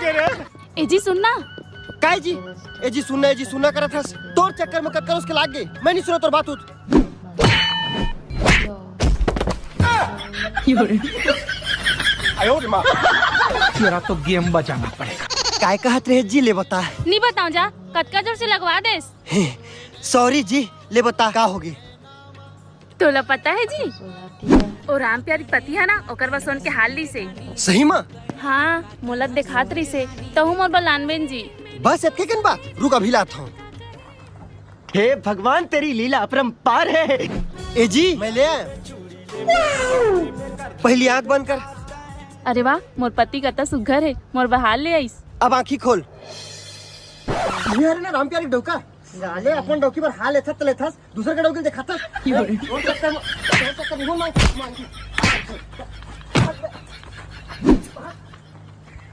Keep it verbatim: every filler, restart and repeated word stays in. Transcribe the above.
ए जी, सुन ना। काय जी? ए जी, सुनना, ए जी, सुनना करत हस। तोर चक्कर में कतका उसके लाग गे। मैं नहीं सुना तोर बात उत। तेरा तो गेम बजाना पड़ेगा। काय कहत रहे जी, ले बता। नहीं बताऊं जा, कतका जोर से लगवा देस। सॉरी जी, ले बता, का होगे? तोला पता है जी, ओ राम प्यारी पति है ना, ओकर बस सोन के हार लीसे। सही मा? हाँ, मोला देखात रहीसे, तहु मोर बर लानबेन जी। बस एतके कन बात, रुक अभी लात हूँ। हे भगवान, तेरी लीला अपरंपार है। ए जी, मैं ले आया। पहली आंख बंद कर। अरे वाह, मोर पति कतका सुघर है, मोर बर हार ले आइस। अब आंखी खोल। ये हरे ना राम प्यारी डौका। साले अपन डौकी बर हार लेथस त लेथस, दूसर के डौकी ल देखाथस। तोर चक्कर में, तोर चक्कर में मांग, मांग।